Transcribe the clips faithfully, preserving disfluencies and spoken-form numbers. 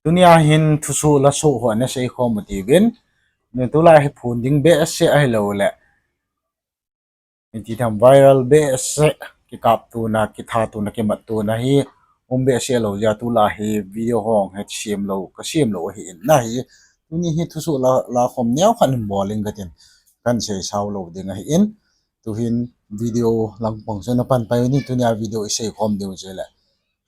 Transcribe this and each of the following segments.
Tunia hin thusoh lasoh ho ana seikhom u tiuvin. Tulai hi phun ding behseh ahilouleh, iti tham viral behseh, kikaptona, kithatona, kimattona hi um behseh lou jeh a tulai hi video hung hi sem lou, kasem lou ahi in ahi. Tuni hi thusoh la, lakhom neokhat in bol inge katin, kahin seisao lou ding ahi in. Tuhin video langpang chun apan pai uvin, tunia video iseikhom diu chu le,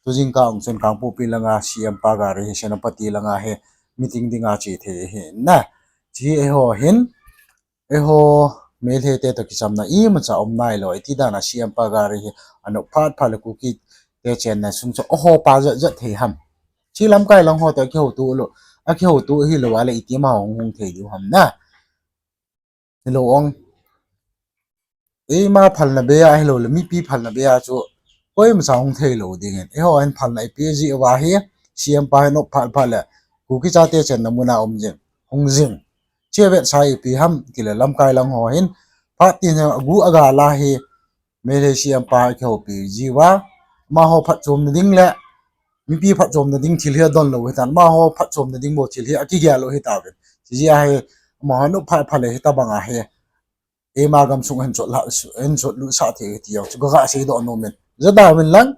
tujingkah hung chun Kangpokpi langa C M pa gari hi Senapati langa hi meeting dinga che thei ahi in. Chu eiho hin, eiho Meitei te toh kichamna imacha um nailou, iti dan a C M pa gari hi anop phat phat le Kuki te chenna sung chu aho pa jat jat thei ham. Chu lamkai lang ho toh akihouto lou, akihouto hilou a le iti ma hung hung thei diu ham na. Hilou ong. Eima phalna bei a ahilouleh mipi phalna bei a chu koimacha hung thei lou ding in. Eiho hin phalna ipi ji uva hi, C M pa hin nop phat phat le Kuki chate chenna muna um jing, hung jing. Chu avetsah ipi ham tile lamkai lang ho hin phat tin agu aga la hi, Meitei C M pa akihoupi jiuva, amaho phatchomna ding le mipi phatchomna ding thil hi adon lou hitan, amaho phatchomna ding bou thil hi akigel lou hitauvin. Chu jeh a hi, amaho nop phat phat le hitabang a hi, eima gamsung hin chot la, hin chotlut sah thei ti jong chu kaga seidoh nom in. Jada min lang,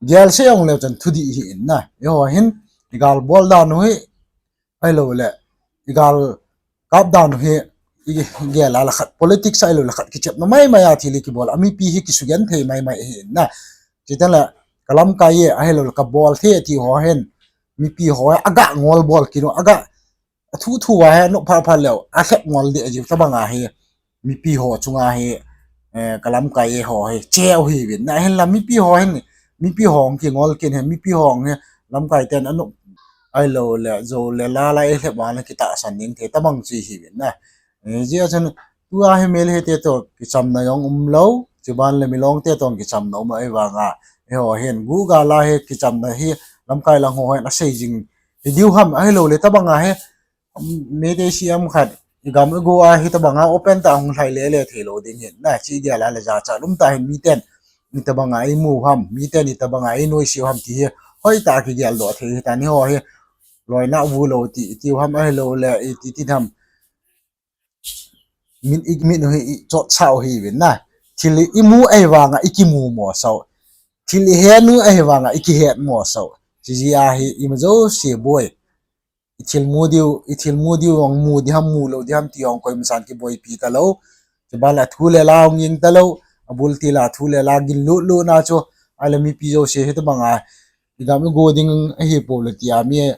gel sei jong leu chun thudih ahi in na. Eiho hin, igal bol dan u hi, ahilouleh, igal kap dan u hi, igel a le khat politics ahilouleh khat kichepna maimai a thil hi kibol a, mipi hi kisugenthei maimai ahi in na. Chutengle, kalamkai e, ahilouleh kabol thei ti ho hin, mipi ho aga ngol bol kit u, aga athu thu a hi nop phat phat leu alhep ngol deh jiu tabang a hi, mipi ho chunga hi, eh, kalamkai e ho hi cheu hiuvin na, hinla mipi ho hin, mipi ho hung kingol kit hin, mipi ho hi lamkai ten anop, ahilouleh jou le la la eilhep a le kitahsan ding thei tabang chu hiuvin na. Eh, jeh a chun tua hi Meitei te toh kichamna jong umlou, chuban le Milong te toh kichamna um ahivanga, eiho hin gu ga la hi kichamna hi lamkai lang ho hin asei jing hidiu ham, ahilouleh tabang a hi, Meitei C M khat, igam igo a hitabang a open tah a hung lhai lele thei lou ding hin na, chu igel a le jachat um tah hin miten itabang a eimu ham, miten itabang a einoise u ham ti hi hoitah a kigeldoh thei hitan, eiho hi loina vu lou ti, tiu ham ahilouleh, iti ti tham. Min, i, min u hi ichotsah u hiuvin na. Thil imu ahivanga ikimu mosah u. Thil ihet u ahivanga ikihet mosah u. Chu jeh a hi ima jouse boi. Ithil mu diu, ithil mu diu jong mu ding ham, mu lou ding ham ti jong koimasan kiboipi talou. Chuban le athu le la hung ging talou. Abul til a athu le la gin lut lut na chu, ahile mipi jouse hitabang a igam igo ding ahipou le tia mi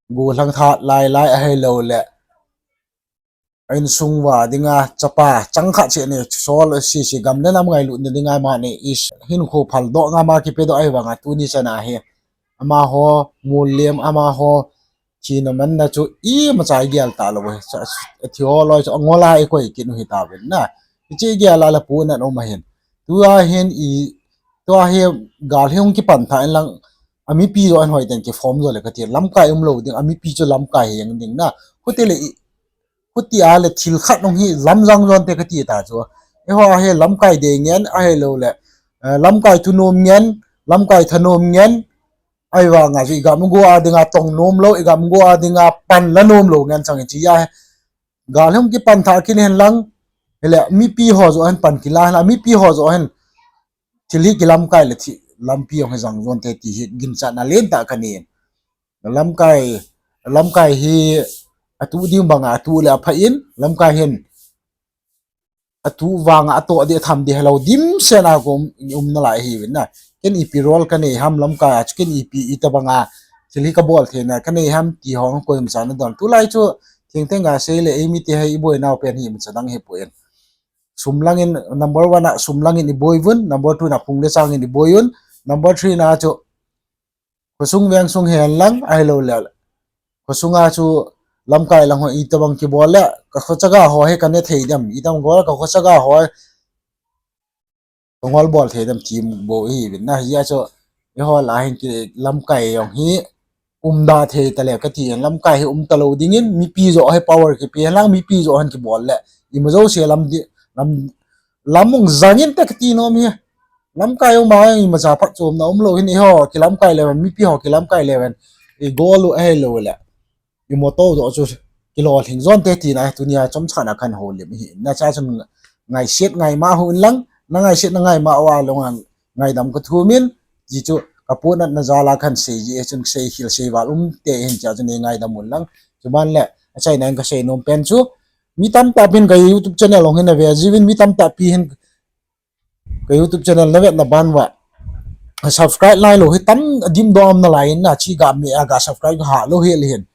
gollhang that lai lai ahilouleh, a insung uva dinga chapa chang khat seh ni, sol sese gam le nam ngailutna dinga mani is hinkho phaldoh nga ma kipedoh ahivanga tuni chan a hi, amaho mullem, amaho thina manna chu imacha igel talou ahi. Cha, thiho loi chu angol a ikoi kit u hitauvin na. Hiche igel a le punat um ahin. Tua hin i, tua hi gal hi hung kipan tha in lang, amipi joh hin hoiten kiform jo le kati, lamkai umlou ding, amipi chu lamkai hijeng ding na. Khuti le i, khuti a le thil khat hung hi lamjang jonte kati ta chu. Eiho a hi lamkai dei ngen ahilouleh, eh, lamkai thunom ngen, lamkai thanom ngen, ahivanga chu igam igo a dinga tong nomlou, igam igo a dinga pan la nomlou ngen chang in chu ahi. Gal hi hung kipan tha kit hen lang, hile mipi ho joh hin pan kila hen lang, mipi ho joh hin thil hi kilamkai le thi, lampi jong hi jang jonte ti hi ginchatna lentah kanei in. Lamkai, lamkai hi atuh ding banga atuh le apha in, lamkai hin atuh vanga atoh ding atham ding hilou dimset a um, um nalai ahiuvin na. Ken ipi role kanei ham lamkai a chu, ken ipi itabanga thil hi kabol theina kanei ham ti ho koimasan adon. Tulai chu thengtheng a seile eimite hi iboinau pen hi imacha dang hipoi. Sum langin, number one a sum langin iboi uvin, number two na phung le changin iboi un, number three na chu khosung vengsung hen lang ahilouleh, khosunga chu lamkai lang ho itabang kibol le, kakhochaga ho hi kane thei dem, itabang kibol le kakhochaga ho kangolbol thei dem ti bou ahiuvin na. Hijeh a chu eiho lah a hin kilamkai jong hi umda thei tale kati in, lamkai hi umtalou dingin mipi joh hi power kipe hen lang, mipi joh hin kibol le ima jouse lam di, lam, lam hung jangin te kati nom hi. Lamkai uma imacha phatchomna umlou hin, eiho kilamkai leuhen, mipi ho kilamkai leuhen, i goal u ahilouleh i motto doh chu kilolhing jonte tina tunia chomcha na kahin houlim ahi. Nacha chun ngaiset ngaima hou inlang, na ngaiset na ngaima uva langa ngaidam kathum in, ti chu kapohnatna jal a kahin sei ji, chun seikhel seival umte hin tia chun nei ngaidam unlang. Chuban le achaina in kasei nom pen chu, mi tamtah pin ka YouTube channel hung hin ave jiuvin, mi tamtah pi hin ka YouTube channel na vetna ban uva subscribe nailou hi tam adimdoh um nalai in, achi ga me a ga subscribe ga hah lou hel hin.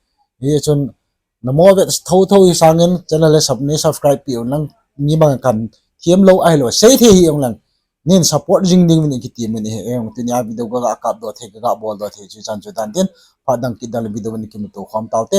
Hichun namo vet thouthou hi sangin channel le sub nei subscribe peh unlang, mi bang kan themlou ahilou seithei hi unlang, nin support jing dinguvin kiti min ahi. Tunia video kaga kapdoh thei kaga boldoh thei chu chan chu dan tin, phat dang kit dang le video in kimuto khom taute.